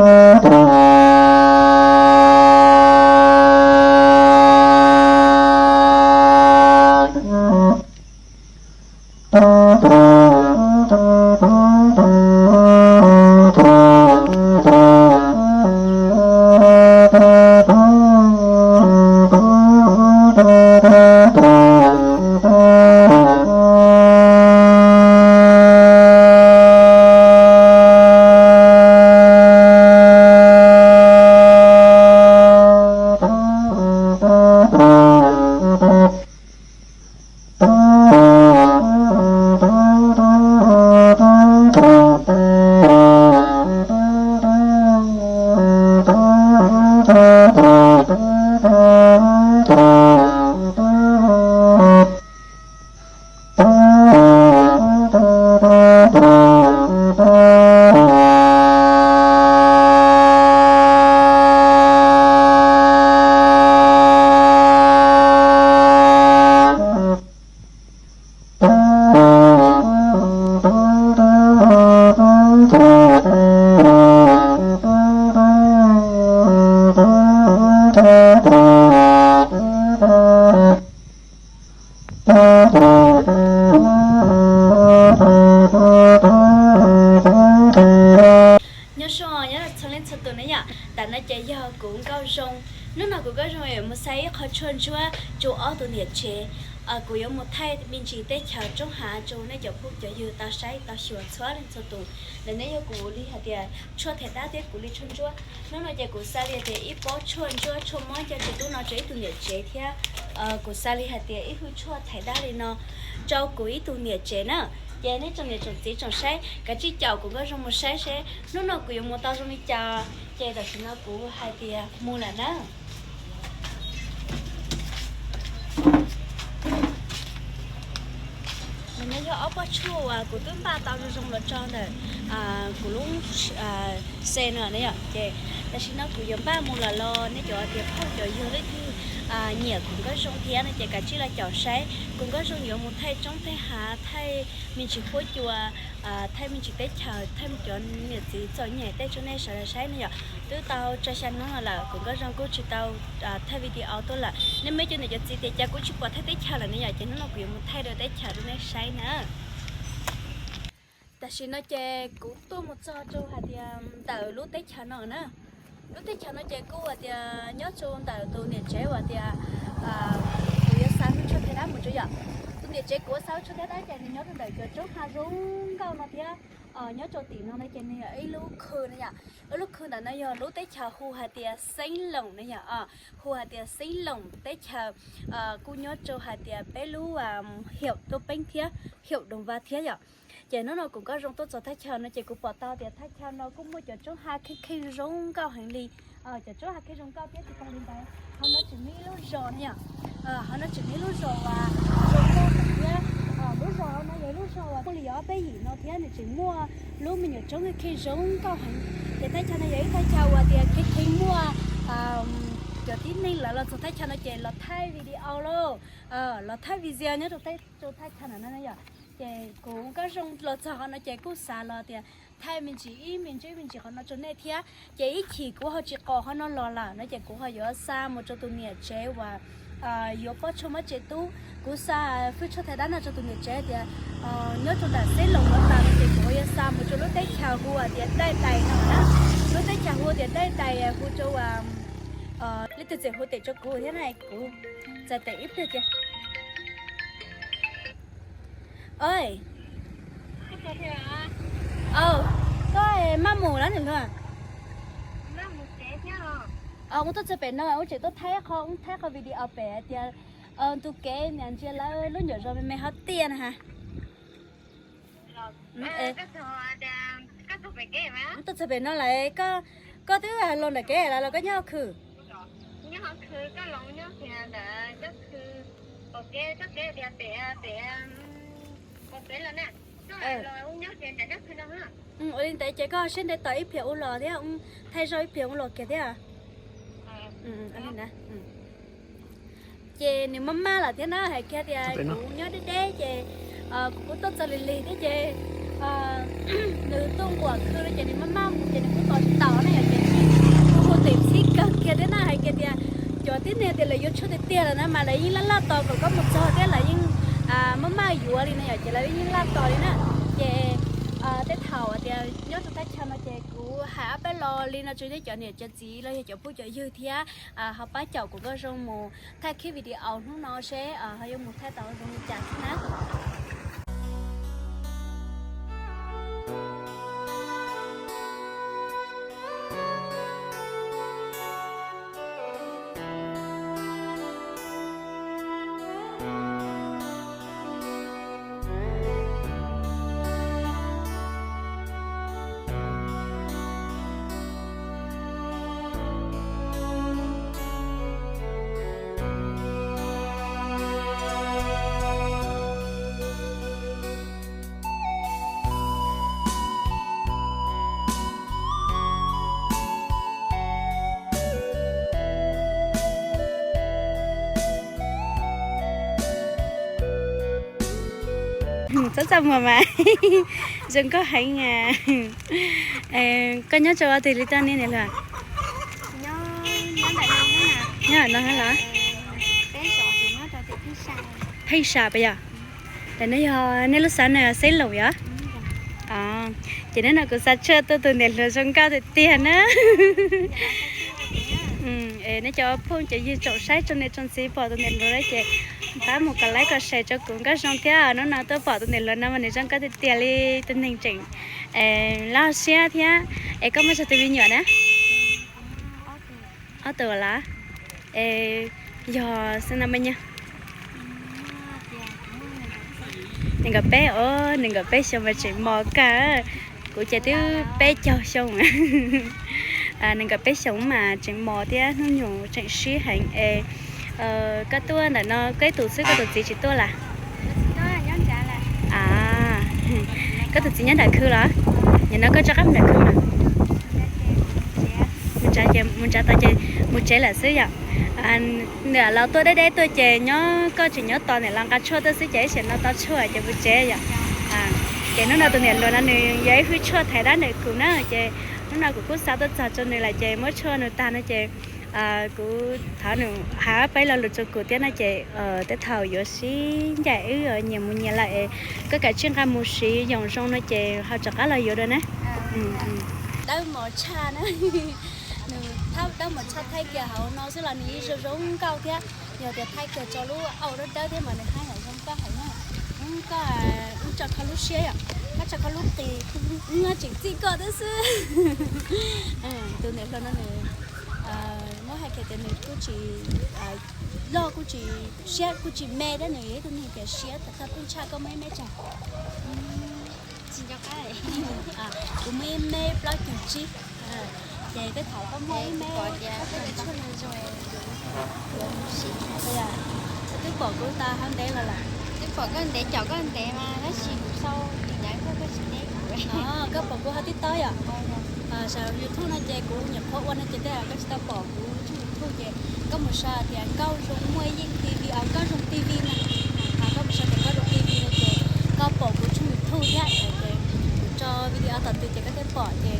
Nyob zoo, nyob zoo txhua leej txhua tus na yom. Ntawm no ces yog kuv Nkauj Zoo. Hnub no kuv Nkauj Zoo yuav mus xa ib qho tshuaj ntsuab rau ob tug niam tsev. Kuv yuav mus thaij me ntsis teb chaws roob hav rau nej cov phooj cov ywg tau saib tau xyuas txhua leej txhua tus. Ntawm no yog kuv li hais tias tshuaj thais dab thiab kuv li tshuaj ntsuab. Hnub no ces kuv xa li hais tias ib pob tshuaj ntsuab tshuaj mob coj tsis tub no rau ib tug niam tsev thiab kuv xa li hais tias ib hwj tshuaj thais dab li no rau kuv ib tug niam tsev na. Ces nej tsoom niam tsoom txiv tsoom saib kav tsij caum kuv Nkauj Zoo mus saib seb hnub no kuv yuav mus tau zoo li cas. Ces tam sim no kuv hais tias mus lawm na. Nws no yog ob pob tshuaj uas kuv twb npaj tau zoo zoo los tso ntawm kuv lub xe no na yom. Ces tam sim no kuv yuav npaj mus lawm los nej cov tias phooj cov ywg leej twg nyiam kuv Nkauj Zoo thiab no ces kav tsij los caum saib. Kuv Nkauj Zoo yuav mus thaij roob thaij hav, thaij me ntsis huab cua, thaij me ntsis teb chaws, thaij cov niam txiv txom nyem tej rau nej sawv daws saib ne yom. Twb tau tsawg xya hnub no lawm kuv Nkauj Zoo kuj tsis tau thaij video tuaj lawm. Nej muaj ib co niam cov txiv tias cas kuv tsis pom thaij teb chaws lawm ne yom, ces hnub no kuv yuav mus thaij dua teb chaws rau nej saib na. Tam sim no ces kuv tuaj mus txog rau hais tias ntawm lub teb chaws no na. Lub teb chaws no ces kuj hais tias nyob rau ntawm tus niam tsev uas tias kuv yuav xa lub tshuaj thaj dab mus rau yom. Tus niam tsev kuv yuav xa lub tshuaj thaj dab ces nws nyob rau ntawm cov roob hav zoo nkauj no thiab. Nyob rau tim no na ces nws yog ib lub khw na yom. Ib lub khw ntawm no yog lub teb chaws hu hais tias Xeeb Loos na yom, hu hais tias Xeeb Loos teb chaws, kuj nyob rau hais tias peb lub hiaum Tuaj Peeb thiab hiaum Doos Vas thiab yom. Ces hnub no kuv Nkauj Zoo tuaj txog thaj chaw no ces kuv pom tau tias thaj chaw no kuj muaj cov roob hav kheej kheej zoo nkauj heev li. Cov roob hav kheej zoo nkauj thiab tsis tas li ntawd, hauv no tseem muaj ib lub zos na yom. Hauv no tseem muaj ib lub zos uas zoo nkauj heev thiab. Lub zos hauv no yog ib lub zos uas muaj li yog ob peb yim no thiab nws tseem muaj lub me nyuam roob kheej zoo nkauj heev. Ces thaj chaw no yog ib thaj chaw uas tias kheej kheej muaj cov tib neeg lawv los txog thaj chaw no ces los thaij video lauj, los thaij video nyob rau thaj chaw no na yom. Ces kuv Nkauj Zoo los txog qhov no ces kuj xav los tias thaij me ntsis ib me ntsis ib me ntsis qhov no rau nej thiab. Ces ib chim kuv ho tsis qos qhov no los lawm no ces kuv ho yuav xa mus rau tus niam tsev uas yuav pob tshuaj mob tsev tub. Kuv xa hwj tshuaj thaj dab no rau tus niam tsev tias nyob rau ntawm Xeeb Loos no tas no ces kuv yuav xa mus rau lub teb chaws hu hais tias Daij Dais no na. Lub teb chaws hu tias Daij Dais hu rau leej twg tseem hu tem rau kuv thiab na, kuv txais tem ib pliag tias. Oi, koj maj mus lawm nws luag. Ub tuaj txog pem no ub tseem tuaj thaij qho, ub thaij qho video pem tias ntu kev niam ntsia lawv lub nyuam zos me me hov tiaj na ha. Tuaj txog pem no lawm, koj twb los ntawm kev lawm los koj nyob hauv khw? Ua li ntawd ces koj siab ntev tos ib pliag ua los thiab, thaij zoj ib pliag ua los kiag thiab. Ces nws maj maj lawm thiab na, hais kiag tias kuv nyob deb deb ces kuv kuj tuaj txog lig lig thiab ces nws tuaj nquam khw no ces nws maj maj mus ces nws kuj tos tsis taus na yom. Tshuaj tiag tiag lawm na mas lawv yeej laj laj tos kom koj mus txog thiab lawv yeej maj maj yuav li na yom, ces lawv yeej laj tos li na. Ces tej thaum tias nyob rau thaj chaw no ces kuv hais ob peb lo li no rau nej cov niam cov txiv los yog cov phooj cov ywg thiab ho pab caum kuv nkauj zoo mus thaij clip video hnub no seb ho yuav mus thaij tau zoo li cas thiab na. Txhob txaj muag mas zoo nkauj heev. Koj nyob rau ua twg li toj niam hluas? Nyob no los? Pheej Sa puas yog? Ntawm no yog nej lub xav na, Xeeb Loos yom? Ces hnub no kuv xa tshuaj tuaj tus niam hluas zoo nkauj tiag tiag na. Nej cov phooj cov ywg tsoom saib tsoom niam tsoom txiv pom tus niam hluas no ces pab mus kom like kom share rau kuv nkauj zoo thiab. Hnub no tuaj pom tus niam hluas no mas nws zoo nkauj tiag tiag li, tus neeg tseem loj siab thiab. Es koj muaj tsawg tus me nyuam na? Ob tug lawm. Es yog xeeb no me nyuam? Nees nkaum peb os, nees nkaum peb xyoo mas tseem mos kawg. Kuv ces twb peb caug xyoo. Nees nkaum peb xyoo mas tseem mos thiab hnub nyoog tseem sib heev es. Koj tuaj ntawm no koj ib tus xwb, koj tus txiv tsis tuaj las? Koj tus txiv nyob nram khw los? Nim no koj rov qab mus nram khw mas? Mus tsev, mus tsev tas ces mus tsev lawm xwb yom. Niam laus tuaj deb deb tuaj ces nyob, koj tseem nyob tos niam laus nqa tshuaj tuaj xwb ces ib sim no tau tshuaj ces mus tsev yom. Ces hnub no tus niam hluas no nws yog ib hwj tshuaj thaiv dab ntawm kuv na, ces hnub no kuv kuj xa tuaj txog rau nws lawm ces muab tshuaj nws tag no ces kuv thov nws hais peb lo lus rau kuv thiab no ces tej thaum yuav sib ncaim wb nyias mus nyias lawm es koj kav tsij nqa mus siv yoom zoo no ces ho rov qab los yuav dua na. Dawb mos tshaj na, nws thab dawb mos tshaj thaij kiag hauv no xwb los nws yeej zoo zoo nkauj thiab. Yog tias thaij kiag rau lub au dawb dawb thiab mas nws haib heev zoo nkauj heev na. Koj wb tso kho lub siab yom, koj tso kho lub qis, wb tseem txij koj thiab xwb. Tus niam hluas no nws muab hais kiag tias nws kuj tsis loj kuj tsis siab kuj tsis me thiab, nws yog ib tug neeg tias siab tag thawj pheej tshaj. Koj muaj ib mev tsawg? Kuv muaj ib mev plaub cum tsib. Ces tej thaum koj muaj ib mev, twb pom kuv tau hauv ntev los lawm. Twb pom koj ntev, caum koj ntev mas tab sis kuv sau tis ncav koj, koj tsis teb kuv. Koj pom kuv hauv TikTok yom? Saum YouTube no ces kuv nyuam qhuav ua no ces tej zaum koj tsis tau pom kuv tshooj YouTube ces koj mus sau tias Nkauj Zoo Muaj Yeej T V, Nkauj Zoo T V na. Koj mus sau tias Nkauj Zoo T V no ces koj pom kuv tshooj YouTube thiab ces kuv tso video tom twg ces koj thiaj pom ces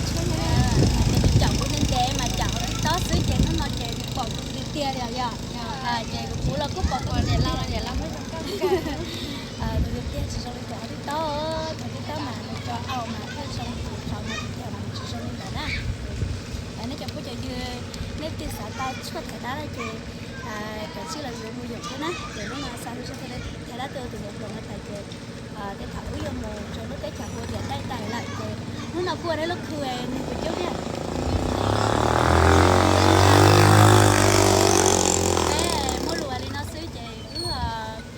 ces nws caum kuv ntev ntev mas caum hauv TikTok xwb ces hnub no ces nws pom kuv tiag tiag li os yom. Ces kuv los kuj pom kuv niam laus, niam laus muab zoo nkauj kawg. Tus tiag tiag tsis zoo li tus hauv TikTok, tus TikTok mas nws tso au mas thiaj zoo, tus hauv mas tus tiag mas nws tsis zoo li ntawd na. Nej cov phooj cov ywg, nej twg xav tau tshuaj thaiv dab no ces kav tsij los yuav mus yoom thiab na. Ces hnub no xa hu tshuaj thaiv dab tuaj tus niam hluas no tas ces tej thaum wb yuav mus rau lub teb chaws hu tias Daij Daim lawm ces hnub no kuj ua nej lub khw nees nkaum cuaj vij. Peb muab lus ua li no xwb ces wb,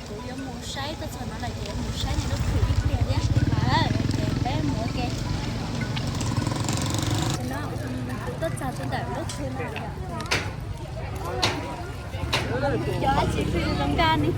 kuv yuav mus saib tuaj txog no lawm ces yuav mus saib nej lub khw ib pliag thiab. Ces peb mus ua ke. Kuv tuaj txog rau ntawm lub khw no lawm. Cov dab tsi twb zoo nkauj ni.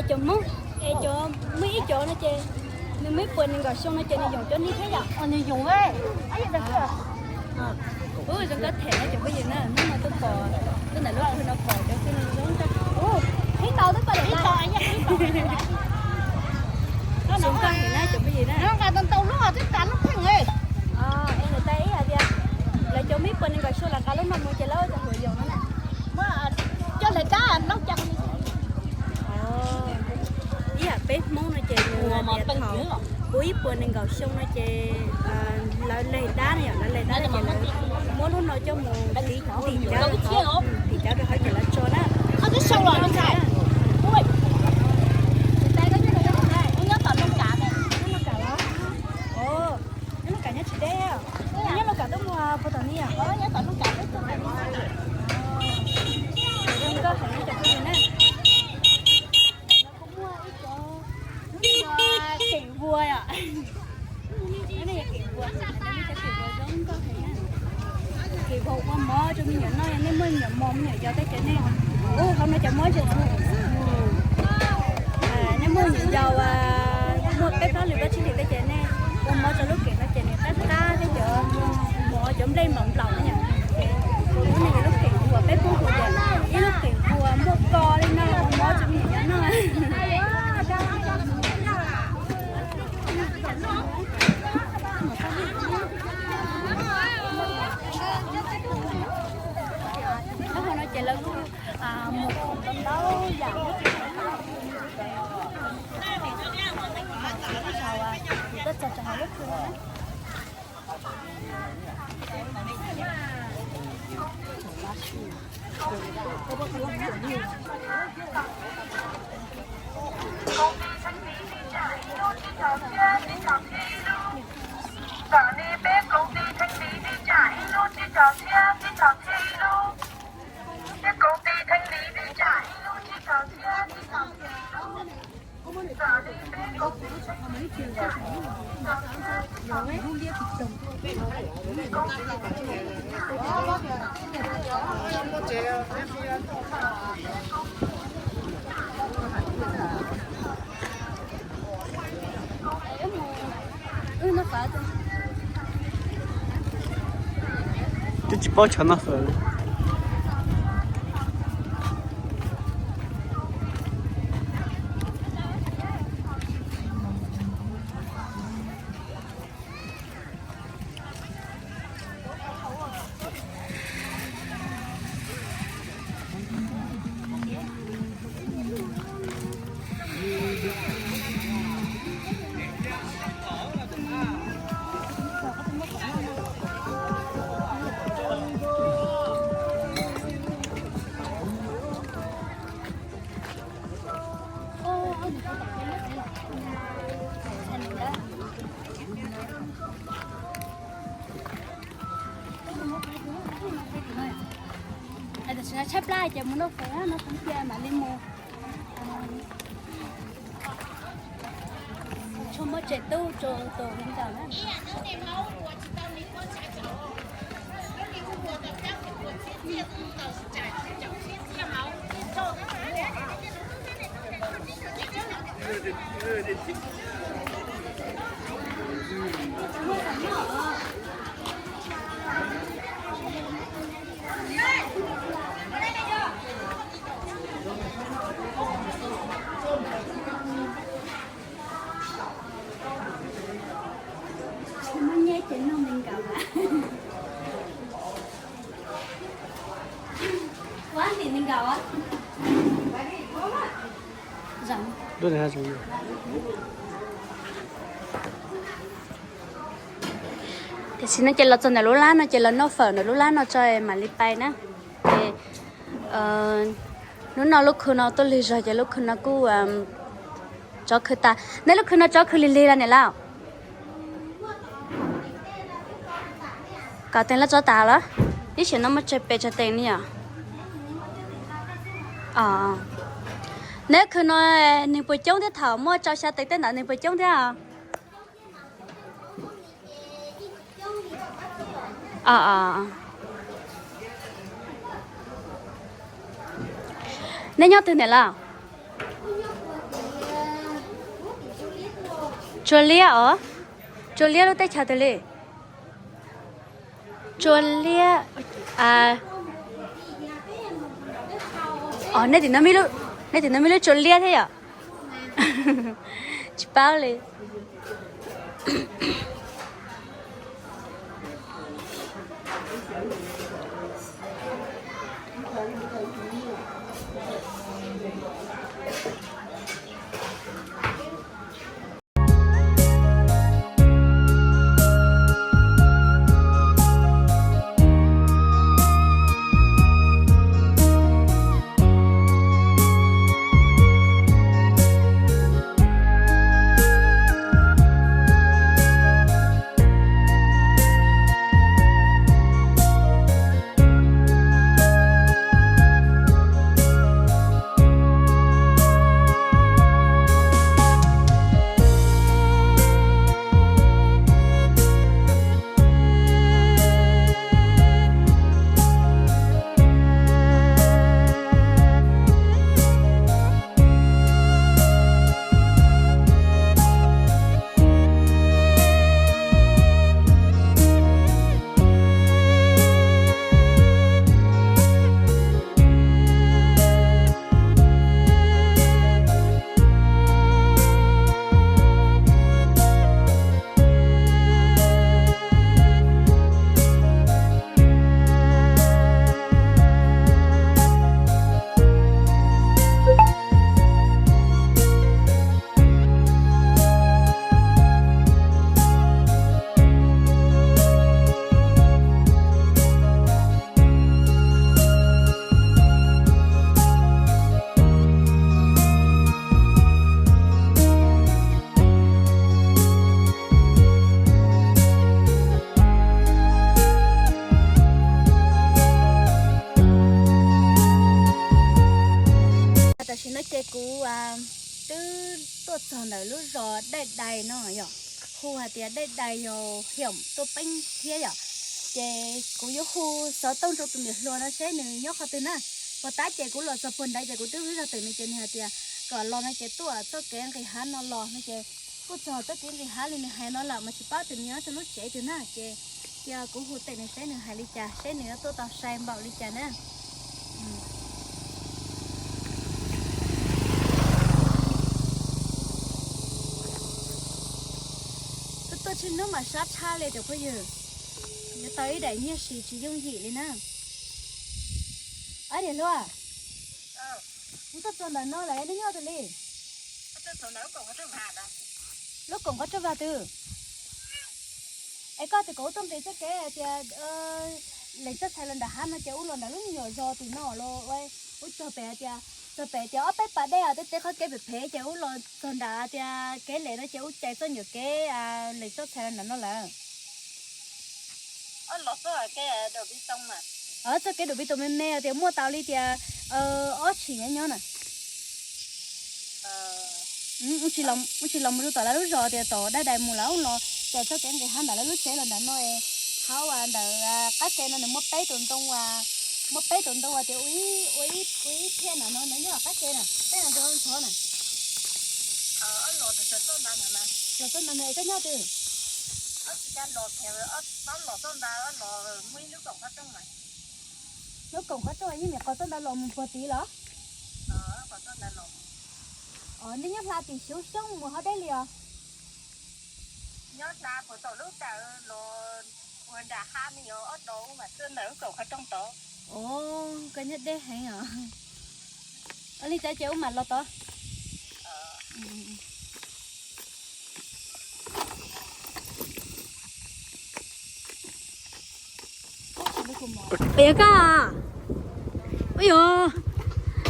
Es cov Hmoob, es cov muaj ib cov no ces Nws muaj ib puas nees nkaum xyoo no ces nws yoom cov ni thiab yom. Nws yoom. Ub, zoo nkauj heev na cov phooj ywg na, hnub no tuaj pom, tuaj ntawm lub no pom cov phooj ywg zoo nkauj. Ub, ib tau twb pom lawm. Zoo nkauj heev na cov phooj ywg na. Es lawv tias lawv cov muaj ib puas nees nkaum xyoo lawv nqa lub no mus ces lawv ua cas hluas yoom no na. Coj lawv dab laub ca. Ib yam peb Hmoob no ces nws thaum puv ib puas nees nkaum xyoo no ces lawv leg dab no yom, lawv leg dab ces lawv muab lub no coj mus tiv cawv, tiv cawv rau hauv ces lawv tso na. Nyob Lauj Kav nyob tsis deb, nyob Lauj Kav tuaj mus puag tom ni yom. Zoo nkauj heev cov phooj ywg na. Kuj muaj ib cov keem vua yom. Keem vua zoo nkauj heev na. Keem vua ua mov rau me nyuam noj, nej muaj me nyuam mos me nyuam yaus tej ces nej, ub, hauv no cov mov ntse, nej muaj me nyuam yaus muaj peb plaub hlis plaub tsib hlis tej ces nej ua mov rau lub keem no ces nws qab qab thiab cov mov cov nplej nplaum nplaum na yom. Ces lub no yog lub keem vua, peb Hmoob hu tias ib lub keem vua muaj ko li no ua mov rau me nyuam yaus noj. Lub hauv no ces lawv kuj mus ntau ntau yam. Tuaj txog rau hauv lub khw no na. Tam li peb koom tis theej li pib tsam ib lub, tsib caug txhiab tsib caug txhiab ib lub. Peb koom tis theej li pib tsam ib lub, tsib caug txhiab tsib caug txhiab ib lub. Tam li peb koom tis theej li pib tsam ib lub, tsib caug txhiab tsib caug txhiab ib lub. Twb tsis paub tshav noj fawm. Tam sim no tshaib plab ces mus noj fawm no kuv cia mam li mus. Tshuaj muab tsev tub rau tus viv ncaus na. Muab nyab ces nug me nkaus. Ua tim me nkaus. Tam sim no ces los txog ntawm lub lab no ces los noj fawm ntawm lub lab no tso mam li pais na. Ces hnub no lub khw no tuaj lig zog ces lub khw no kuj tsov khw tas. Neb lub khw no tsov khw lig lig los niam lauj? Kom teem laj tsov tas los? Ib sim no muab tsawg pes tsawg teem li os. Neb khw no neeg puas coob thiab, thaum muaj rau xya teem tej ntawd neeg puas coob thiab? Neb nyob twg niam lauj? Tsua liab os, tsua liab lub teb chaws twg li? Tsua liab. Nej tim no muaj lub tsua liab thiab yom? Tsis paub li. Tam sim no ces kuv twb tuaj txog ntawm lub zos Daij Dais no yom, hu hais tias Daij Dais yog hiam Tuaj Peeb thiab yom. Ces kuv yuav hu xov tooj rau tus niam hluas no seb nws nyob qhov twg na. Puag ta ces kuv los txog puag nrad ces kuv twb hu zog twm nws ces nws hais tias kom los no ces tuaj txoj kev nqis hav no los no ces kuj txog txoj kev nqis hav li nws hais no lawm mas tsis paub tias nws nyob rau lub tsev twg na ces cia kuv hu twm nws seb nws hais li cas seb nws yuav tuaj tau sai npaum li cas na. Tuaj tuaj txij hnub mas sab tshaj li cov phooj ywg, yuav tau ib daim nyiaj siv tsis yooj yim li na. Ab niam hluas, wb tuaj txog ntawm no lawm nej nyob twg li? Lub koom qhov rooj vag twg? Es koj tias kom wb tuaj nqis txoj kev hais tias lees txoj txhais los nram hav no ces wb los ntawm lub nyuam zos tim no los ua, wb txog pem hais tias, txog pem tias ob peb pas dej tej teb qhov kev phem phem ces wb los txog nram tias kev lem no ces wb cais txoj nyuam kev lees txoj txhais los nram no lawm. Txoj kev dum pi toos me me tias muaj tau li tias ob tshim nyob nyob na. Wb tsis los mus rau tom lawv lub zos tias tom Daj Dais mus lawm los ces txoj kev nqis hav ntawm lawv lub tsev los nram no es, hauv ntawm qab ke no nws muaj peb tus ntoo, muaj peb tus ntoo uas tias ua ib, ua ib thiaj no no nws nyob qab ke na, peb no ntoo ntxhov na. Los txoj ntawd no es koj nyob twg? Lub koom qhov rooj yeej nim qos txoj ntawd los mus puag tid los? Nej nyob hla tim Xyoob Xyoob mus hauv deb li os? Nyob hla puag tom lub taw los puag nram hav ne, yog ob dos mas tuaj ntawm lub koom qhov rooj tod. Koj nyob deb heev os. Ua li cas ces wb mam los tod. Yog koj, ua yog,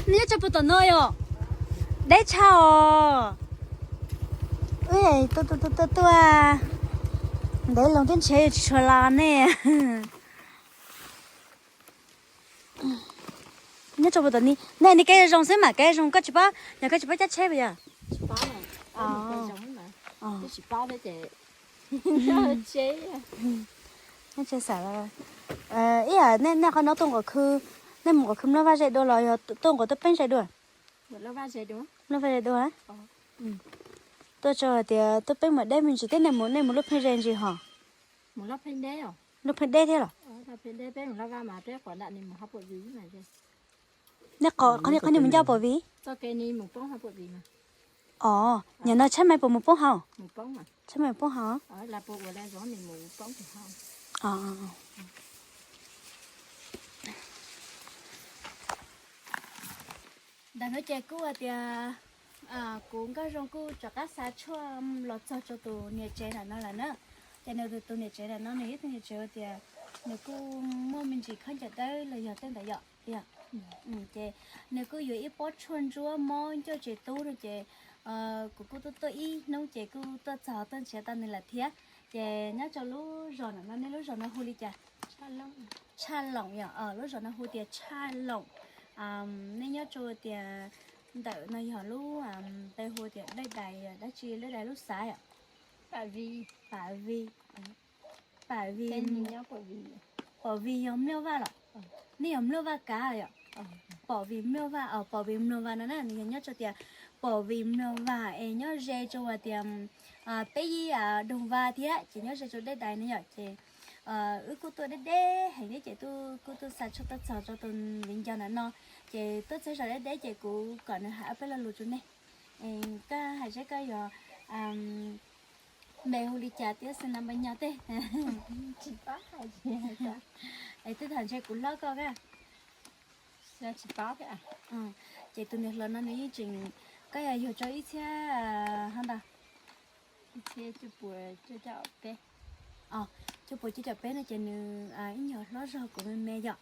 nej nyob tso puag tom no yog deb tshaj os. Tuaj tuaj tuaj tuaj, ntev loo twb ntshe yuav tsis tshua los ne. Nyob tso puag tom ni, nej ni kev zoo xwb mas kev zoo koj tsis paub, yog koj tsis paub cab tsheb puas yog? Tsis paub. Ib yam nej qhov no tuaj nqos khw, nej mus nqos khw Nplooj Vaj ze dua los yog tuaj nqos Tuaj Peeb ze dua? Nplooj Vaj ze dua. Tuaj tso hais tias tuaj peb mus deb me ntsis thiab, nej mus, nej mus lub pheej ze ntsis hos? Lub pheej deb thiab los? Nej qhov, qhov nej mus ncaj Pom Vij? Os, nyam no tshab maiv puas mus poob hauv? Tshab maiv poob hauv. Ntawm no ces kuj hais tias kuv Nkauj Zoo kuj rov qab xa tshuaj los txog rau tus niam tsev ntawm no lawm na. Ces nws tus niam tsev ntawm no nws ib tug niam tsev hais tias nws kuj muaj me ntsis khaub ncaws dawb los yog tej ntawd yom. Ces nws kuj yuav ib pob tshuaj ntsuab mob ncauj tsev tub no ces kuv kuj tuaj tuaj ib hnub ces kuj tuaj txog tuaj nrhiav tau nws lawm thiab. Ces nyob rau lub zos ntawm no, nej lub zos no hu li cas? Tshaj Loos yom, lub zos no hu tias Tshaj Loos. Nej nyob rau tias ntawm no yog lub, peb hu tias Daj Dais, dab tsi Daj Dais lub xav yom? Pam Vij. Pam Vij, Pam Vij yog Mlaj Vaj los? Nej yog Mlaj Vaj kav yom? Pom Vij Mlaj Vaj, Pom Vij Mlaj Vaj no na, nws yog nyob rau tias Pom Vij Mlaj Vaj es nyob ze rau hais tias peb yij Doog Vaj thiab ces nyob ze rau Daj Dais ne yom. Ces wb kuj tuaj deb deb heev thiab ces kuj tuaj xa tshuaj tuaj txog rau tus viv ncaus ntawm no. Ces tuaj txog zos deb deb ces kuv kom nws hais ob peb lo lus rau nej. Koj hais seb koj yog npe hu li cas thiab xeem na npa nyog tej? Es tej thaum ntshe kuv hlob koj a. Ces tus niam hluas no nws yeej tseem, koj yog yug rau ib txhiab hov ntag, cuaj puas cuaj caum peb no ces nws ib nyuag hlob zog kuv me me yom.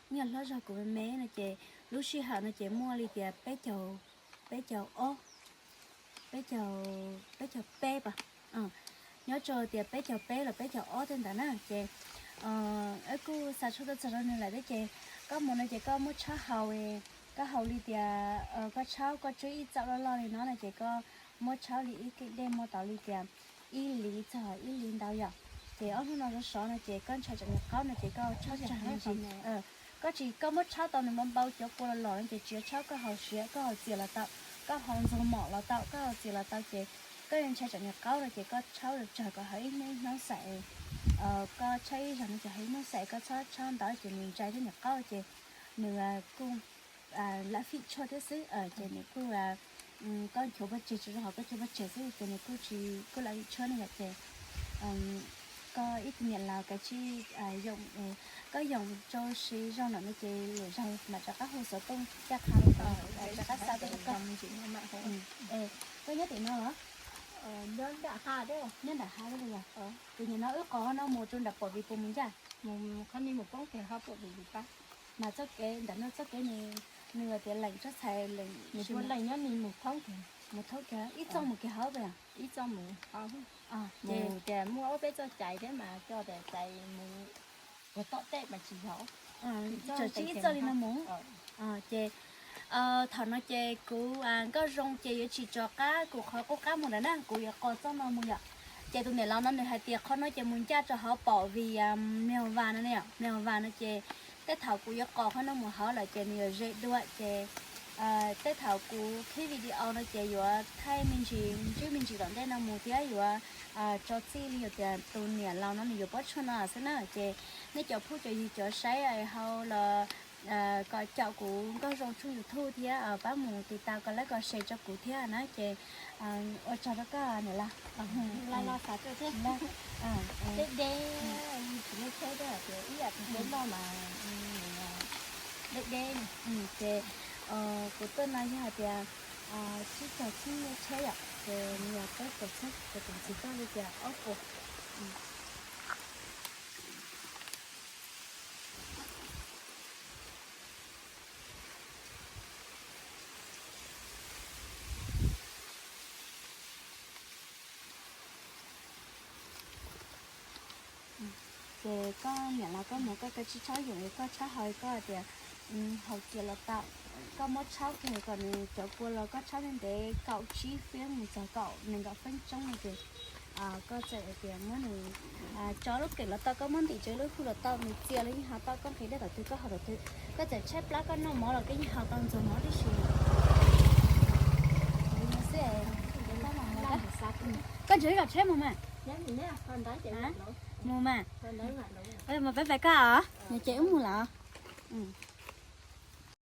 Ib nyuag hlob zog kuv me me no ces lub sij hawm no ces muaj li tias peb caug, peb caug ob, peb caug, peb caug peb pas, nyob rau tias peb caug peb los peb caug ob tej ntawd na. Ces wb kuj xa tshuaj tuaj txog rau nws lawm thiab ces koj mus no ces koj muab tshawb haus, koj haus li tias koj tshawb koj tswb ib txaum loj loj li no no ces koj muab tshawb li ib kev dej muaj tau li tias ib liv txog ib liv ntau yom. Ces ob hnub no sov sov no ces koj ntshai tsam nws qaub no ces koj tshawb tsag me ntsis. Koj tsis, koj muab tshawb tau nws npau npau cov kua los los no ces tsis tshawb, koj haus siav, koj haus txias los tau, koj haus ntxuag mom los tau, koj haus txias los tau ces koj yuav ntshai tsam nws qaub no ces koj tshawb tsag kom haus ib hnub ib hnub xaim. Koj tshawb ib zaug no ces haus ib hnub xaim, koj txhob tshawb ntau ces nws ntsai thiab nws qaub ces nws kuj lam fim tshuaj thiab xwb ces nws kuj, koj nchuav pov tseg tsis zoo hos koj nchuav pov tseg xwb ces nws kuj tsis, kuj lam fim tshuaj ne yom. Ces koj ib tug niam laus kav tsij yoom, koj yoom rau siv zog no no ces lwm zaug mam rov qab hu xov tooj caj qha rau koj, rov qab xa tuaj rau koj. Koj nyob tim no los? Nyob nram hav li yog. Tus niam no wb qos no mus rau nram Pom Vij puas mus ncaj? Mas txoj kev ntawm no txoj kev nws, nws tias leem tsob txhais leem, mus thoob kiag ib txoj mus kiag hauv puas yog? Ib txoj mus hauv. Ces muaj ob peb txoj cai thiab mas coj tias cai mus puag tom tej mas tsis yog, tsis ib txoj li no mus. Ces thaum no ces kuv Nkauj Zoo ces yuav tsis rov qab kuv qhov qub qab mus lawm na, kuv yuav qos txoj no mus yom. Ces tus niam laus no nws hais tias qhov no ces mus ncaj rau hauv Pom Vij, Mlaj Vaj no ne, Mlaj Vaj no ces tej thaum kuv yuav qos qhov no mus hauv lawm ces nws yuav ze dua ces tej thaum kuv qhib video no ces yuav thaij me ntsis ntsib me ntsis tom ntej no mus thiab yuav tso txij li yog tias tus niam laus no nws yuav pob tshuaj no xwb na. Ces nej cov phooj cov ywg cov saib hauv los kom caum kuv Nkauj Zoo tshooj YouTube thiab pab mus tiv tau kos like kos share rau kuv thiab na. Ces ua tsaug rau koj niam laus. Deb deb, tsis muaj tsheb thiab tias ib yam tsis muaj loj mas deb deb. Ces kuv tuaj no yog hais tias tsib caug tsib tsheb yom, ces nws yog peb caug tsheb, ces kuv txiv koj li tias ob puas. Ces koj niam laus koj mus koj kav tsij tshawb yoom, koj tshawb haus koj hais tias haus txias los tau, koj muab tshawb kiag kom nws cov kua los koj tshawb ntev ntev kaum tsib feeb mus txog kaum nees nkaum feeb tsoob no ces koj txawm hais tias muab nws tso lub keem los tau, koj muab ntim tso lub hwj los tau, nws txias los yeej haus tau, koj nqhis dej tom twg koj haus tom twg, koj txawm tshaib plab koj noj mov los koj yeej haus tau ntxuag mov tib si. Li no xwb, ntev tab mas mus na. Tsheb kom tsheb mus mas. Mus mas. Mus peb pais koj os, nws ces wb mus lawm.